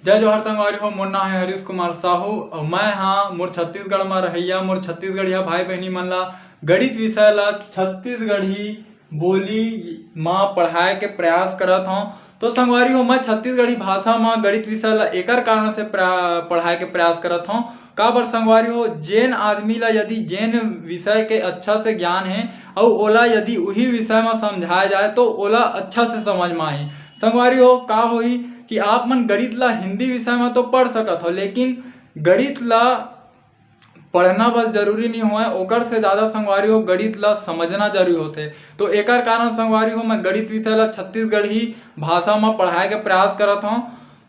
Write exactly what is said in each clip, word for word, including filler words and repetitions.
जय जोहार संगवारी हो, मोर नाम है हरीश कुमार साहू और मैं हाँ मोर छत्तीसगढ़ में रहैया, मोर छत्तीसगढ़िया भाई बहनी मन ला गणित विषय ला छत्तीसगढ़ी बोली मा पढ़ाए के प्रयास करत हौं। तो संगवारी हो, मैं छत्तीसगढ़ी भाषा मा गणित विषय ला एकर कारण से प्रा-, पढ़ाए के प्रयास करत हौं। काबर संगवारी हो, जेन आदमी ला यदि जेन विषय के अच्छा से ज्ञान है और ओला यदि उही विषय मा समझाया जाए तो ओला अच्छा से समझ मा आही। संगवारी हो, का होही कि आप मन गणित ला हिंदी विषय मा तो पढ़ सकत हो, लेकिन गणित ला पढ़ना बस जरूरी नहीं होय, ओकर से ज़्यादा संगवारी हो गणित ला समझना जरूरी होथे। तो एकर कारण संगवारी हो मैं गणित विषय ला छत्तीसगढ़ी भाषा मा पढ़ाए के प्रयास करत हौं।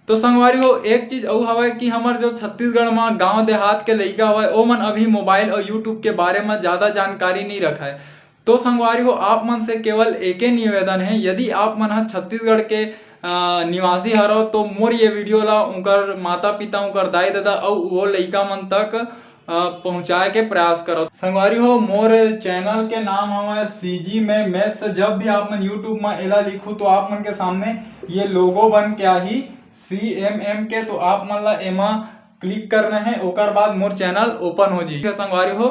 तो संगवारी हो, एक चीज अउ हवय कि हमर जो छत्तीसगढ़ मा गांव देहात के लइका हवय, ओमन अभी मोबाइल और YouTube के बारे मा ज़्यादा जानकारी नहीं रखय। तो संगवारी हो, आप मन से केवल एके निवेदन है, यदि आप मन ह छत्तीसगढ़ के, अ, निवासी हरव तो मोर ये वीडियो ला उनकर माता पिता, उनकर दाई ददा अउ वो लइका मन तक, अ, पहुँचाए के प्रयास करव। संगवारी हो, मोर चैनल के नाम हवय CG में Maths। जब भी आप मन YouTube में एला लिखू तो आप मन के सामने ये लोगो बन के आही CMM के, तो आप मन ला एमा क्लिक करना है, ओकर बाद मोर चैनल ओपन हो जाही। संगवारी हो,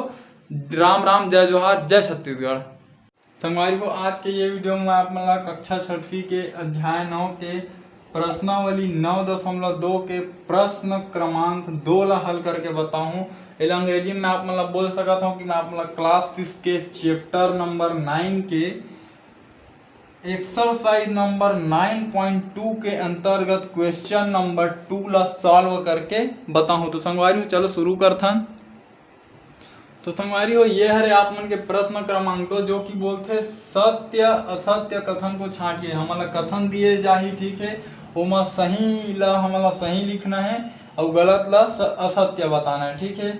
राम राम, जय जोहार, जय छत्तीसगढ़। संगवारी हो, आज के ये वीडियो में मैं आप मन ला कक्षा छठवीं के अध्याय नौ के प्रश्नावली नौ दशमलव दो के प्रश्न क्रमांक दो ला हल करके बताहूँ। एला अंग्रेजी में आप मन ला बोल सकत हूँ कि मैं आप मन ला क्लास सिक्स के चैप्टर नंबर नाइन के exercise number nine point two के अंतर्गत क्वेश्चन नंबर टू ला सॉल्व करके बताहूँ। तो संगवारी हो, चलो शुरू करथन। तो संगवारी हो, ये हरे आप मन के प्रश्न क्रमांक दो, जो कि बोलथे सत्य असत्य कथन को छांटिए। हमन ला कथन दिए जाही, ठीक है, ओमा सही ला हमन ला सही लिखना है और गलत ला स-, असत्य बताना है, ठीक है।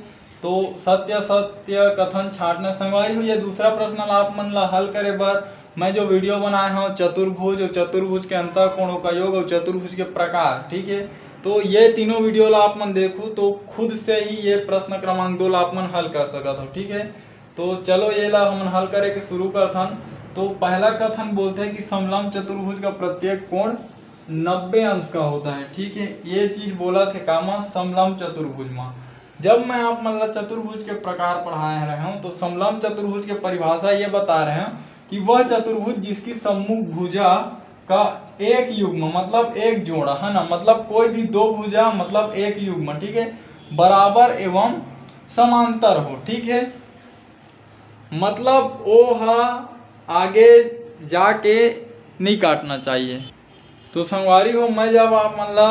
तो सत्य असत्य कथन छांटना। संगवारी हो, ये दूसरा प्रश्न ला आप मन ला हल करे बर मैं जो वीडियो बनाए हूँ चतुर्भुज और चतुर्भुज के अंतः कोणों का योग और चतुर्भुज के प्रकार, ठीक है, तो ये तीनों वीडियो ला आप मन देखू तो खुद से ही ये प्रश्न क्रमांक दो ला आप मन हल कर सकत हो, ठीक है। तो चलो ये ला हमन हल करे के शुरू करथन। तो पहला कथन बोलते हैं कि समलंब चतुर्भुज का प्रत्येक कोण नब्बे अंश का होता है, ठीक है। ये चीज बोला थे कामा समलंब चतुर्भुज मा। जब मैं आप मन ला चतुर्भुज के प्रकार पढ़ाए रहे हूँ तो समलंब चतुर्भुज के परिभाषा ये बता रहे हूँ कि वह चतुर्भुज जिसकी सम्मुख भुजा का एक युग्म मतलब एक जोड़ा है ना, मतलब कोई भी दो भुजा मतलब एक युग्म, ठीक है, बराबर एवं समांतर हो, ठीक है, मतलब ओ हा आगे जाके नहीं काटना चाहिए। तो संगवारी हो, मैं जब आप मन ला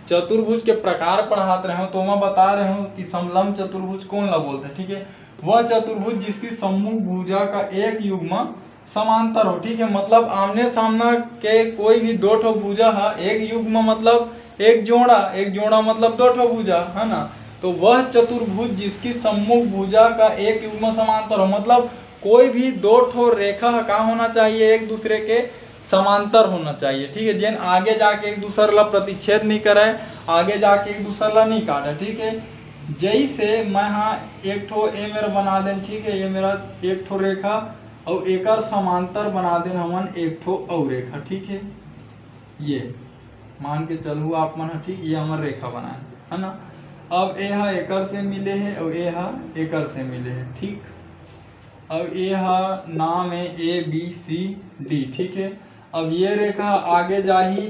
चतुर्भुज के प्रकार पढ़ात रहे हूँ तो मैं बता रहे हूँ कि समलंब चतुर्भुज कौन ला बोलते हैं, ठीक है, वह चतुर्भुज जिसकी सम्मुख भुजा का एक युग्म समांतर हो, ठीक है, मतलब आमने सामना के कोई भी दो ठो भुजा हा एक युग्म मतलब एक जोड़ा, एक जोड़ा मतलब दो ठो भुजा, है ना। तो वह चतुर्भुज जिसकी सम्मुख भुजा का एक युग्म समांतर हो, मतलब कोई भी दो ठो रेखा का होना चाहिए, एक दूसरे के समांतर होना चाहिए, ठीक है, जेन आगे जाके एक दूसर ला प्रतिच्छेद नहीं करे, आगे जाके एक दूसर ला नहीं काटे, ठीक है। जैसे मैं हाँ एक ठो ए मेरा बना देन, ठीक है, ये मेरा एक ठो रेखा और एकर समांतर बना देन हमन एक ठो और रेखा, ठीक है। ये मान के चलू आप मन ह, ठीक, ये हमर रेखा बनाए है ना। अब ए हा एकर से मिले है और ए हा एकर से मिले है, ठीक। अब ए हा नाम है A B C D, ठीक है। अब ये रेखा आगे जाही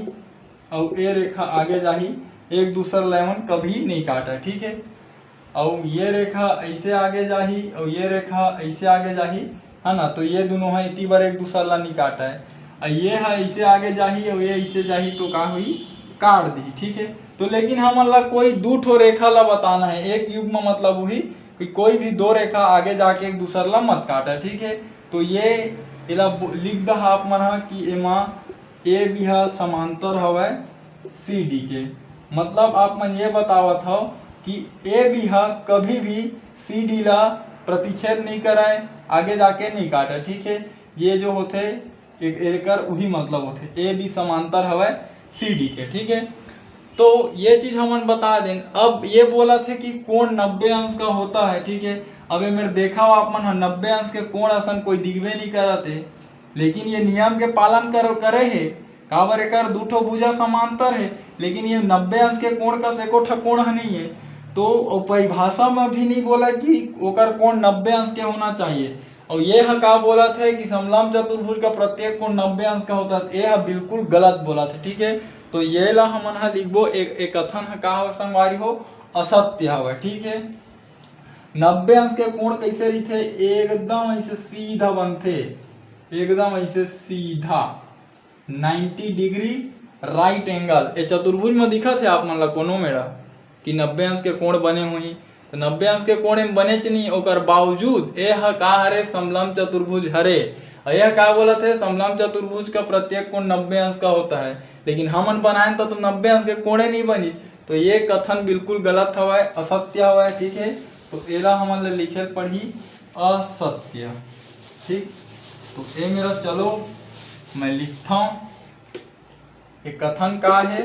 और ये रेखा आगे जाही, एक दूसर ला एमन कभी नहीं काटा, ठीक है। और ये रेखा ऐसे आगे जाही और ये रेखा ऐसे आगे जाही, है ना। तो ये दोनों है इतनी बार एक दूसर ला नहीं काटा है, और ये है ऐसे आगे जाही और ये ऐसे जाही तो का हुई, काट दी, ठीक है। तो लेकिन हमन ला कोई दू ठो रेखा ला बताना है, एक युग्म मतलब हुई कि कोई भी दो रेखा आगे जाके एक दूसर ला मत काटा, ठीक है। तो ये एला बो-, लिख दहा आप मन हा कि एमा A B हा समांतर हवय C D के, मतलब आप मन ये बतावत हव कि A B हा कभी भी C D ला प्रतिच्छेद नहीं कराए, आगे जाके नहीं काटे, ठीक है। ये जो होथे एक, एकर उही मतलब होथे, A B समांतर हवय C D के, ठीक है। तो ये चीज हमन बता देन। अब ये बोला थे कि कोण नब्बे अंश का होता है, ठीक है। अब ये मेरे देखा हो आप मन ह, नब्बे अंश के कोण असन कोई दिखबे नहीं करत है, लेकिन ये नियम के पालन कर, करे है काबर एकर दू ठो भुजा समांतर हे, लेकिन ये नब्बे अंश के कोण कस एको ठा कोण ह नहीं है। तो वो परिभाषा में भी नहीं बोला कि ओकर कोण नब्बे अंश के होना चाहिए। और ये ह का बोलत है कि समलंब चतुर्भुज का प्रत्येक कोण नब्बे अंश का होता है, ये ह बिल्कुल गलत बोलत है, ठीक है। तो ये ला हमन ह लिखबो, एक, एक कथन ह का हो संगवारी हो, असत्य हवय, ठीक है। नब्बे अंश के कोण कैसे रहिथे? एकदम ऐसे सीधा बनथे, एकदम ऐसे सीधा नाइंटी डिग्री राइट एंगल। ये चतुर्भुज में दिखत है आप मन ला कोनो मेरा कि नब्बे अंश के कोण बने होही, तो नब्बे अंश के कोण एम बनेच नहीं। ओकर बावजूद ए ह का हरे? समलंब चतुर्भुज हरे। और यह का बोलत है? समलंब चतुर्भुज का प्रत्येक कोण नब्बे अंश का होता है, लेकिन हमन बनाएन तो, तो नब्बे अंश के कोणे नहीं बनिस। तो ये कथन बिल्कुल गलत हवय, असत्य हवय, ठीक है। तो एला हमन ला लिखे ल पड़ही असत्य, ठीक। तो ए मेरा, चलो मैं लिखता हूँ, ये कथन का है?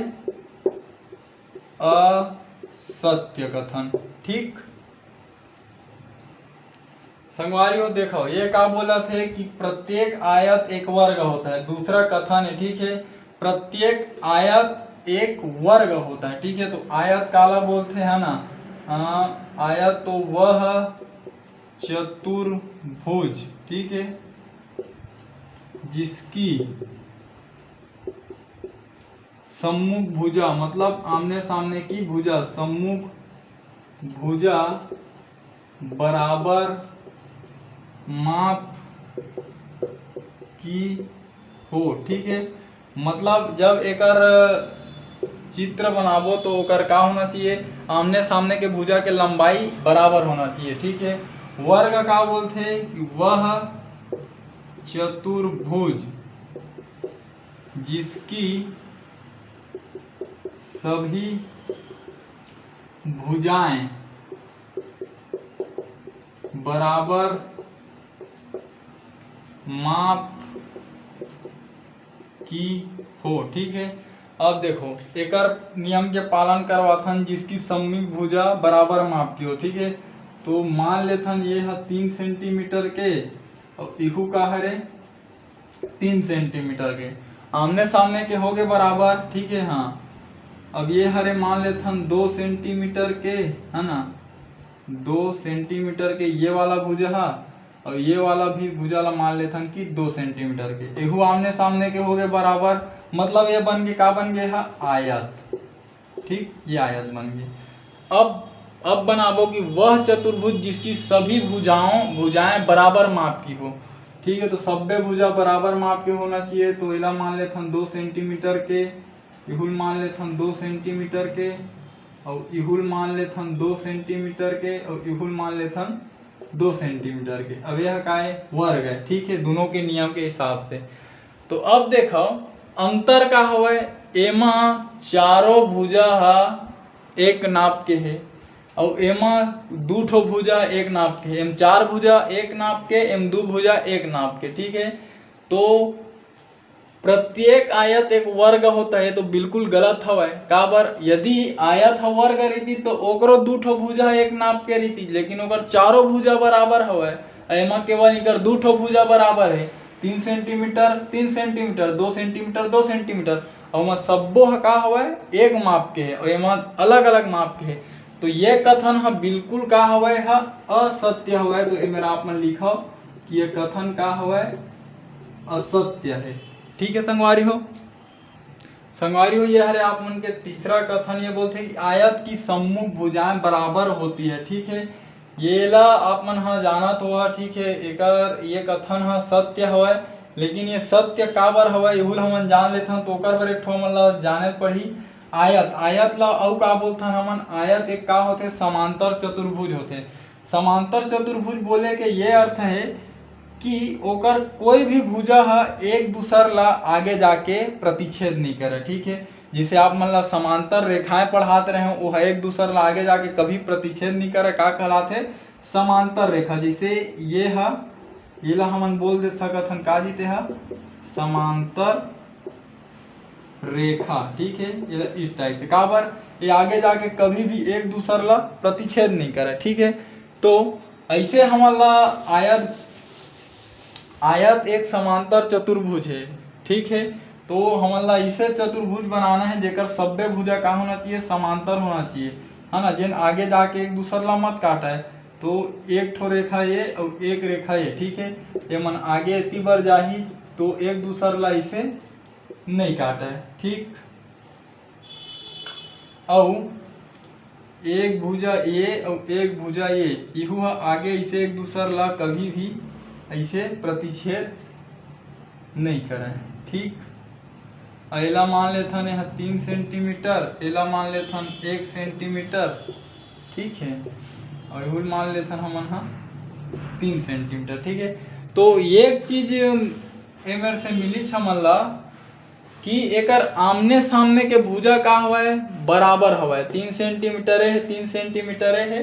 असत्य कथन, ठीक। संगवारी हो, देखो, ये का बोलत है कि प्रत्येक आयत एक वर्ग होता है। दूसरा कथन है, ठीक है, प्रत्येक आयत एक वर्ग होता है, ठीक है। तो आयत काला बोलते हैं ना, हाँ, आयत तो वह चतुर्भुज, ठीक है, जिसकी सम्मुख भुजा, मतलब आमने सामने की भुजा, सम्मुख भुजा बराबर माप की हो, ठीक है। मतलब जब एकर चित्र बनाबो तो ओकर का होना चाहिए? आमने सामने के भुजा के लंबाई बराबर होना चाहिए, ठीक है। वर्ग का बोलथे कि वह चतुर्भुज जिसकी सभी भुजाएं बराबर माप की हो, ठीक है। अब देखो, एकर नियम के पालन करवाथन, जिसकी सम्मुख भुजा बराबर माप की हो, ठीक है। तो मान लेथन ये ह तीन सेंटीमीटर के, और इहू का हरे तीन सेंटीमीटर के, आमने सामने के होगे बराबर, ठीक है। हाँ, अब ये हरे मान लेथन दो सेंटीमीटर के, है ना, दो सेंटीमीटर के ये वाला भुजा हा, और ये वाला भी भुजा ला मान लेथन कि दो सेंटीमीटर के। एहू आमने सामने के होगे बराबर, मतलब ये बन के का बन गए हा? आयत। ठीक, ये आयत बन गए। अब अब बनाबो कि वह चतुर्भुज जिसकी सभी भुजाओं भुजाएं बराबर माप की हो। ठीक है, तो सब्बे भुजा बराबर माप के होना चाहिए। तो एला मान लेथन दो सेंटीमीटर के, इहुल मान लेथन दो सेंटीमीटर के, और इहुल मान लेथन दो सेंटीमीटर के, और इहुल मान लेथन दो सेंटीमीटर के। अब यह का है? वर्ग है, ठीक है, दोनों के नियम के हिसाब से। तो अब देखो, अंतर का हवय, एमा चारों भुजा हा एक नाप के हे, अउ एमा दू ठो भुजा एक नाप के हे। एम चार भुजा एक नाप के, एम दू भुजा एक नाप के, ठीक है। तो प्रत्येक आयत एक वर्ग होता है, तो बिल्कुल गलत हवय। काबर? यदि आयत ह वर्ग रहितिस तो ओकरो दू ठो भुजा एक नाप के रहितिस, लेकिन ओकर चारों भुजा बराबर हवय। एमा केवल इकर दू ठो भुजा बराबर है, तीन सेंटीमीटर, तीन सेंटीमीटर, दो सेंटीमीटर, दो सेंटीमीटर, अउ एमा सब्बो ह का हवय? एक माप के है, अउ एमा अलग-अलग माप के है। तो ये कथन ह बिल्कुल का हवय? ह असत्य हवय। तो एमेर आप मन लिखव कि ये कथन का हवय? असत्य है। ठीक है संगवारी हो, संगवारी हो, ये हरे आप मन के तीसरा कथन। ये बोलथे कि आयत की सम्मुख भुजाएं बराबर होती है, ठीक है। ये ला आप मन ह जानत होहा, ठीक है, एकर ये कथन ह सत्य हवय, लेकिन ये सत्य काबर हवय, एहू ला हमन जान लेथन। तो ओकर बर एक ठो हमन ला जाने ल पड़ही आयत। आयत ला अउ का बोलथन हमन? आयत एक का होथे? समांतर चतुर्भुज होथे। समांतर चतुर्भुज बोले के ये अर्थ है कि ओकर कोई भी भुजा ह एक दूसर ला आगे जाके प्रतिच्छेद नहीं करे, ठीक है। जैसे आप मन ला समांतर रेखाएं पढ़ात रहे, वो ह एक दूसर ला आगे जाके कभी प्रतिच्छेद नहीं करे, का कहलाथे? समांतर रेखा। जैसे ये ह, ये ला हमन बोल दे सकत हन का जी, ते ह समांतर रेखा, ठीक है। ये ला इस टाइप से, काबर ये आगे जाके कभी भी एक दूसर ला प्रतिच्छेद नहीं करे, ठीक है। तो ऐसे हमन ला आयत, आयत एक समांतर चतुर्भुज है, ठीक है। तो हमन ला ऐसे चतुर्भुज बनाना है जेकर सब्बे भुजा का होना चाहिए, समांतर होना चाहिए, है ना, जेन आगे जाके एक दूसर ला मत काटय। तो एक ठो रेखा ये और एक रेखा ये, ठीक है, ये मन आगे इतनी बार जाही तो एक दूसर ला ऐसे नहीं काटय, ठीक। अउ एक भुजा ये अउ एक भुजा ये, इहू ह आगे इसे एक दूसर ला कभी भी ऐसे प्रतिच्छेद नहीं करय, ठीक। अउ एला मान लेथन, यह तीन सेंटीमीटर, एला मान लेथन एक सेंटीमीटर, ठीक है, अउ एहू मान लेथन हमन ह तीन सेंटीमीटर, ठीक है। तो एक चीज ए मेर से मिलीच हमन ला कि एकर आमने सामने के भुजा का हवय, बराबर हवय, तीन सेंटीमीटर है, तीन सेंटीमीटर है,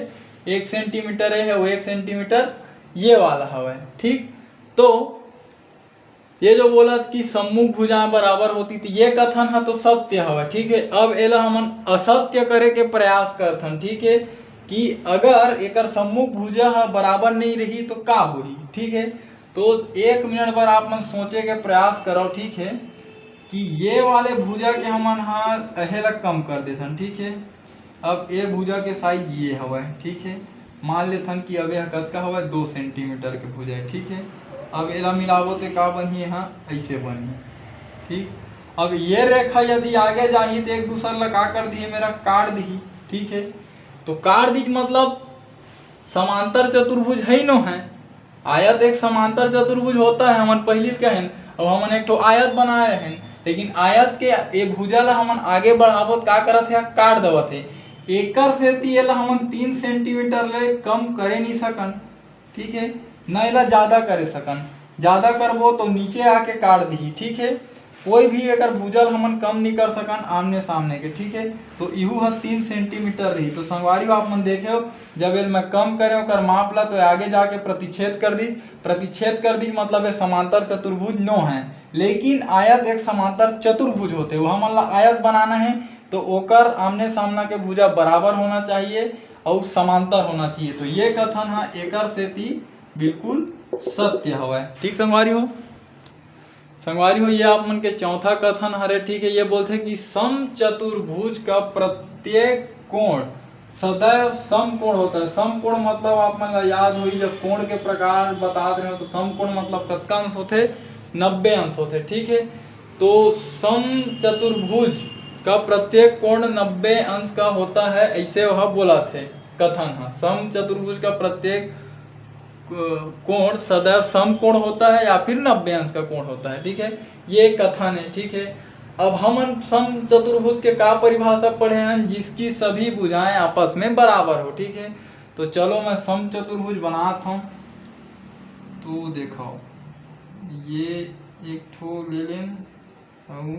एक सेंटीमीटर है, वो एक सेंटीमीटर ये वाला हवय, ठीक। तो ये जो बोलत कि सम्मुख भुजाएं बराबर होती, तो ये कथन ह तो सत्य हवय, ठीक है। अब एला हमन असत्य करे के प्रयास करथन, ठीक है, कि अगर एकर सम्मुख भुजा ह बराबर नहीं रही तो का होही, ठीक है। तो एक मिनट बर आप मन सोचे के प्रयास करो, ठीक है, कि ये वाले भुजा के हमन ह अहे ला कम कर देथन, ठीक है। अब ए भुजा के साइज ये हवय, ठीक है। मान लेथन कि अब यह कतका हवय, दो सेंटीमीटर के भुजा है, ठीक है। अब एला मिलाबो ते का बनही, यहाँ ऐसे बनही, ठीक। अब ये रेखा यदि आगे जाही तो एक दूसर ला का कर दिही, मेरा काट दिही, ठीक है। तो काट दिही मतलब समांतर चतुर्भुज है ही नो है। आयत एक समांतर चतुर्भुज होता है, हमन पहिली कहेन, अब हमन एक ठो आयत बनाए रहेन, लेकिन आयत के ए भुजा ला हमन आगे बढ़ाबो त का करत हे, काट देवत हे। एकर सेती एला हमन तीन सेंटीमीटर ले कम करे नहीं सकन, ठीक है, न एला ज्यादा करे सकन। ज्यादा करबो तो नीचे आके काट दिही, ठीक है। कोई भी एकर भुजा ल हमन कम नहीं कर सकन आमने सामने के, ठीक है। तो इहू ह तीन सेंटीमीटर रही। तो संगवारी हो, आप मन देखे हो, जब एल मैं कम करे ओकर माप ला, तो आगे जाके प्रतिच्छेद कर दी। प्रतिच्छेद कर दी मतलब ये समांतर चतुर्भुज नो है, लेकिन आयत एक समांतर चतुर्भुज होते, वो हमन ला आयत बनाना है, तो ओकर आमने सामना के भुजा बराबर होना चाहिए और समांतर होना चाहिए। तो ये कथन ह एकर सेती बिल्कुल सत्य हवय। ठीक संगवारी हो, संगवारी हो, ये आप मन के चौथा कथन हरे, ठीक है। ये बोलथे कि समचतुर्भुज का प्रत्येक कोण सदैव समकोण होता है। समकोण मतलब आप मन ला याद होही, जब कोण के प्रकार बतात रहे हो, तो समकोण मतलब कतका अंश होथे? नब्बे अंश होथे, ठीक है। तो समचतुर्भुज का प्रत्येक कोण नब्बे अंश का होता है, ऐसे वह बोला थे कथन ह। समचतुर्भुज का प्रत्येक कोण सदैव समकोण होता है या फिर नब्बे अंश का कोण होता है, ठीक है, ये कथन है, ठीक है। अब हमन समचतुर्भुज के का परिभाषा पढ़े हैं? जिसकी सभी भुजाएं आपस में बराबर हो, ठीक है। तो चलो मैं समचतुर्भुज बनात हूँ। तो देखो, ये एक ठो ले लेन, अउ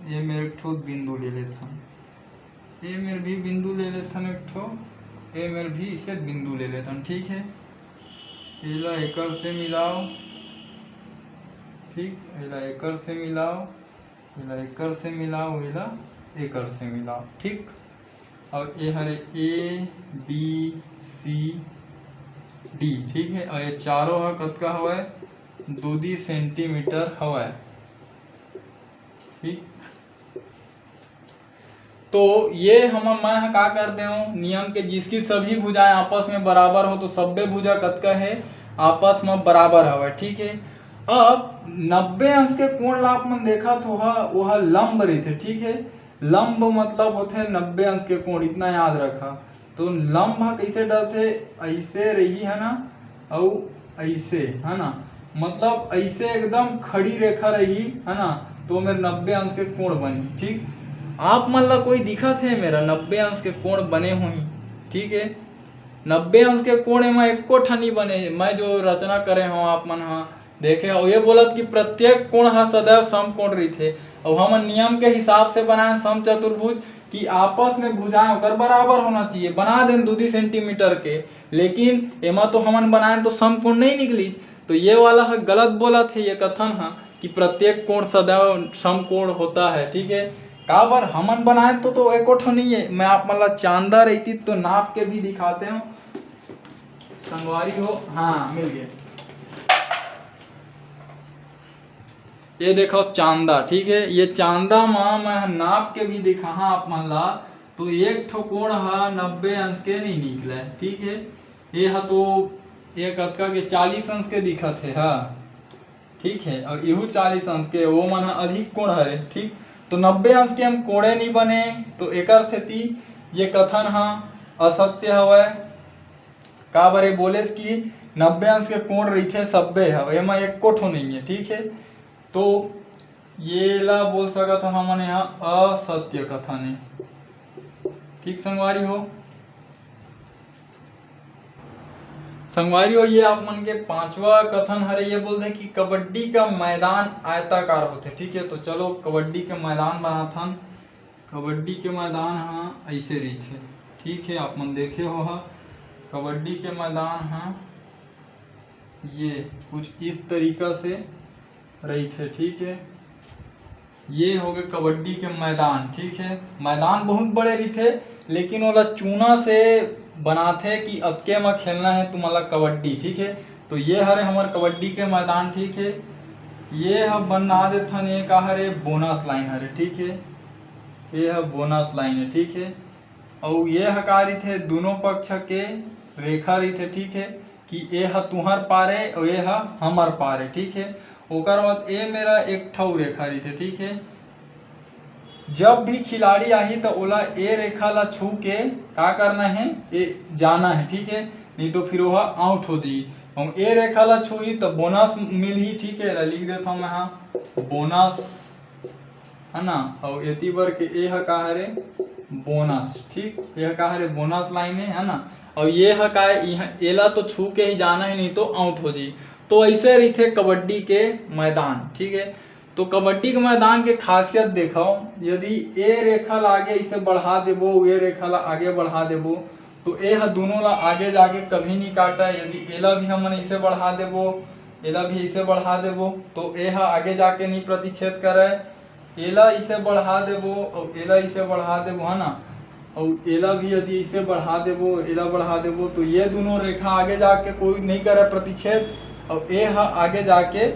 ये मेर एक ठो बिंदु ले लेथन, ये मेर भी बिंदु ले लेथन एक ठो, ये मेर भी इसे बिंदु ले लेथन, ठीक है। एला एकर से मिलाओ, ठीक, एला एकर से मिलाओ, एला एकर से मिलाओ, एला एकर से मिलाओ, ठीक। और ये हरे A B C D, ठीक है। और ये चारों ह कतका हवय? दो दी सेंटीमीटर हवय, ठीक। तो ये हम, मैं ह का कर देव, नियम के, जिसकी सभी भुजाएं आपस में बराबर हो, तो सब्बे भुजा कतका है? आपस में बराबर हवय, ठीक है। अब नब्बे अंश के कोण ला आप मन देखत हो, ओहा लंब रहिथे, ठीक है। लंब मतलब होथे नब्बे अंश के कोण, इतना याद रखा। तो लंब ह कइसे डलथे? ऐसे रही, है ना, अउ ऐसे, है ना, मतलब ऐसे एकदम खड़ी रेखा रही, है ना, तो मेर नब्बे अंश के कोण बनी, ठीक। आप मन ला कोई दिखत हे मेरा नब्बे अंश के कोण बने होही, ठीक है। नब्बे अंश के कोण एमा एको ठा नहीं बने, मैं जो रचना करे हूँ, आप मन हा देखे, अउ ये बोलत कि प्रत्येक कोण ह सदैव समकोण रहिथे, अउ हमन नियम के हिसाब से बनाए समचतुर्भुज कि आपस में भुजाएं ओकर बराबर होना चाहिए, बना देन दू दी सेंटीमीटर के, लेकिन एमा तो हमन बनाए तो समकोण नहीं निकलिस। तो ये वाला ह गलत बोलत हे, ये कथन ह कि प्रत्येक कोण सदैव समकोण होता है, ठीक है। काबर हमन बनाए तो, तो एको ठो नहीं है, मैं आप मन ला चांदा रहितिस तो नाप के भी दिखाते हूँ संगवारी हो। हाँ, मिल गया। ये देखो चांदा, ठीक है, ये चांदा मा मैं नाप के भी दिखाहा आप मन ला, तो एक ठो कोण ह नब्बे अंश के नहीं निकले, ठीक है। ये ह तो ये कतका के चालीस अंश के दिखत हे, हा, ठीक है, और इहू चालीस अंश के, वो मन ह अधिक कोण हरे, ठीक। तो नब्बे अंश के हम कोणे नहीं बने, तो एकर सेती ये कथन ह असत्य हवय। काबर ये बोलेस कि नब्बे अंश के कोण रहिथे सब्बे ह, एमा एको ठो नहीं है, ठीक है। तो ये ला बोल सकत हन हमन, यहाँ असत्य कथन है, ठीक संगवारी हो। संगवारी हो, ये आप मन के पांचवा कथन हरे, ये बोलथे कि कबड्डी का मैदान आयताकार होथे, ठीक है। तो चलो कबड्डी के मैदान बनाथन। कबड्डी के मैदान ह ऐसे रहिथे, ठीक है, आप मन देखे हो हा, कबड्डी के मैदान ह ये कुछ इस तरीका से रहिथे, ठीक है। ये हो गए कबड्डी के मैदान, ठीक है। मैदान बहुत बड़े रहिथे, लेकिन ओला चूना से बनाथे कि अतके म खेलना है तुम्हारा कबड्डी, ठीक है। तो ये हरे हमर कबड्डी के मैदान, ठीक है। ये ह बना देथन, ये का हरे, बोनस लाइन हरे, ठीक है। ये ह बोनस लाइन है, ठीक है। अउ ये ह का रहिथे, दोनों पक्ष के रेखा रहिथे, ठीक है, कि ये ह तुहर पारे अउ ये ह हमर पारे, ठीक है। ओकर बाद ये मेरा एक ठौ रेखा रहिथे, ठीक है। जब भी खिलाड़ी आही त ओला ए रेखा ला छू के का करना है, ए जाना है, ठीक है, नहीं तो फिर वह आउट हो जाही। हम ए रेखा ला छूही त बोनस मिलही, ठीक है, एला लिख देथव मैं हा, बोनस, है ना। अउ एती बर के ए ह का हरे, बोनस, ठीक, ए ह का हरे, बोनस लाइन है, है ना। अउ ये ह का है, इहाँ एला तो छू के ही जाना है, नहीं तो आउट हो जाही। तो ऐसे रहिथे कबड्डी के मैदान, ठीक है। तो कबड्डी के मैदान के खासियत देखो, यदि ए रेखा ला आगे इसे बढ़ा देबो, ए रेखा ला आगे बढ़ा देबो, तो ए ह दोनों ला आगे जाके कभी नहीं काटा। यदि एला भी हमन इसे बढ़ा देबो, एला भी इसे बढ़ा देबो, तो ए ह आगे जाके नहीं प्रतिच्छेद करे। एला इसे बढ़ा देबो अउ एला इसे बढ़ा देबो, है ना। अउ एला भी यदि इसे बढ़ा देबो, एला बढ़ा देबो, तो ये दोनों रेखा आगे जाके कोई नहीं करे प्रतिच्छेद, अउ ए ह आगे जाके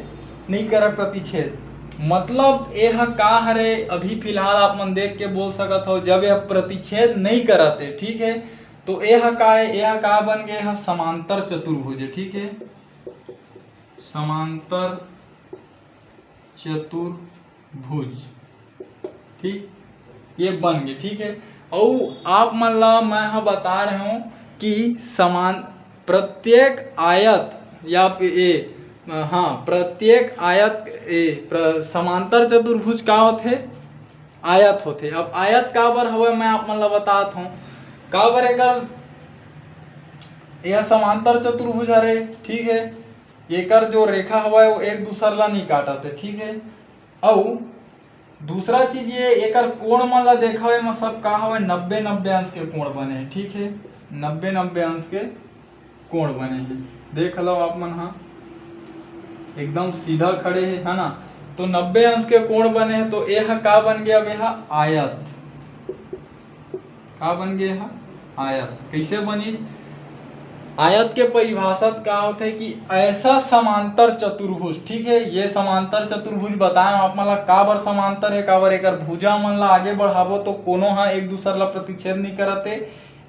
नहीं करे प्रतिच्छेद। मतलब ए ह का हरे, अभी फिलहाल आप मन देख के बोल सकत हो, जब यह प्रतिच्छेद नहीं करत हे, ठीक है, तो ए ह का है, ए ह का बन गए ह, समांतर चतुर्भुज, ठीक है, समांतर चतुर्भुज, ठीक, ये बन गए, ठीक है। अउ आप मन ला मैं ह बता रहे हूँ कि समान, प्रत्येक आयत या फिर ए, हाँ, प्रत्येक आयत, ए, प्र-, समांतर चतुर्भुज का होथे? आयत होथे। अब आयत काबर हवय, मैं आप मन ला बतात हूँ। काबर एकर, यह समांतर चतुर्भुज हरे, ठीक है, एकर जो रेखा हवय वो एक दूसर ला नहीं काटत हे, ठीक है। अउ दूसरा चीज ये, एकर कोण मन ला देखा हवय, एमा सब का हवय, नब्बे नब्बे अंश के कोण बने हे, ठीक है, नब्बे नब्बे अंश के कोण बने हे, देख लो आप मन हा, एकदम सीधा खड़े हे, है ना। तो नब्बे अंश के कोण बने हे, तो ए ह का बन गया, अब ए ह आयत, का बन गया, ए ह आयत। कैसे बनी? आयत के परिभाषा का होथे कि ऐसा समांतर चतुर्भुज, ठीक है, ये समांतर चतुर्भुज बताए आप मन ला काबर समांतर है, काबर एकर भुजा मन ला आगे बढ़ाबो तो कोनो हा एक दूसर ला प्रतिच्छेद नहीं करत हे,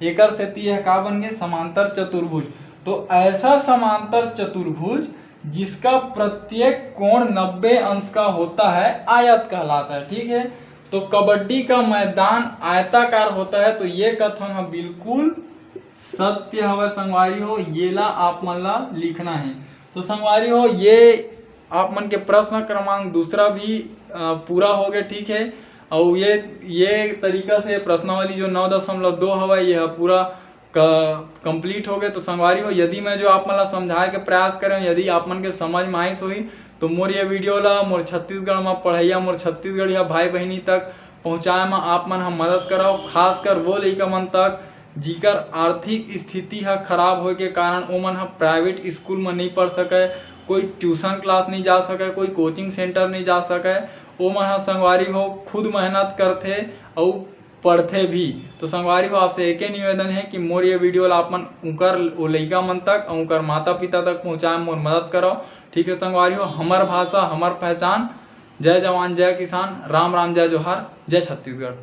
एकर सेती यह का बन गए, समांतर चतुर्भुज। तो ऐसा समांतर चतुर्भुज जिसका प्रत्येक कोण नब्बे अंश का होता है, आयत कहलाता है, ठीक है। तो कबड्डी का मैदान आयताकार होता है, तो ये कथन ह बिल्कुल सत्य हवय संगवारी हो, ये ला आप मन ला लिखना है। तो संगवारी हो, ये आप मन के प्रश्न क्रमांक दूसरा भी, अ, पूरा हो गए, ठीक है। और ये, ये तरीका से प्रश्नावली जो नौ दशमलव दो हवय, ये ह पूरा क-, complete हो गए। तो संगवारी हो, यदि मैं जो आप मन ला समझाए के प्रयास करें, यदि आप मन के समझ में आइस होही, तो मोर ये video ला मोर छत्तीसगढ़ में पढ़ैया, मोर छत्तीसगढ़िया भाई बहिनी तक पहुँचाए में आप मन ह मदद करव, खासकर वो लइका मन तक जिकर आर्थिक स्थिति ह खराब होए के कारण ओमन ह private school में नहीं पढ़ सके, कोई tuition class नहीं जा सके, कोई coaching center नहीं जा सके। ओमन ह संगवारी हो खुद मेहनत करथे अउ पढ़थे भी। तो संगवारी हो, आपसे एके निवेदन है कि मोर ये video ला आप मन उकर, ओ लइका मन तक अउ उकर माता पिता तक पहुँचाए में मोर मदद करव। ठीक है संगवारी हो, हमर भाषा, हमर पहचान। जय जवान, जय किसान, राम राम, जय जोहार, जय छत्तीसगढ़।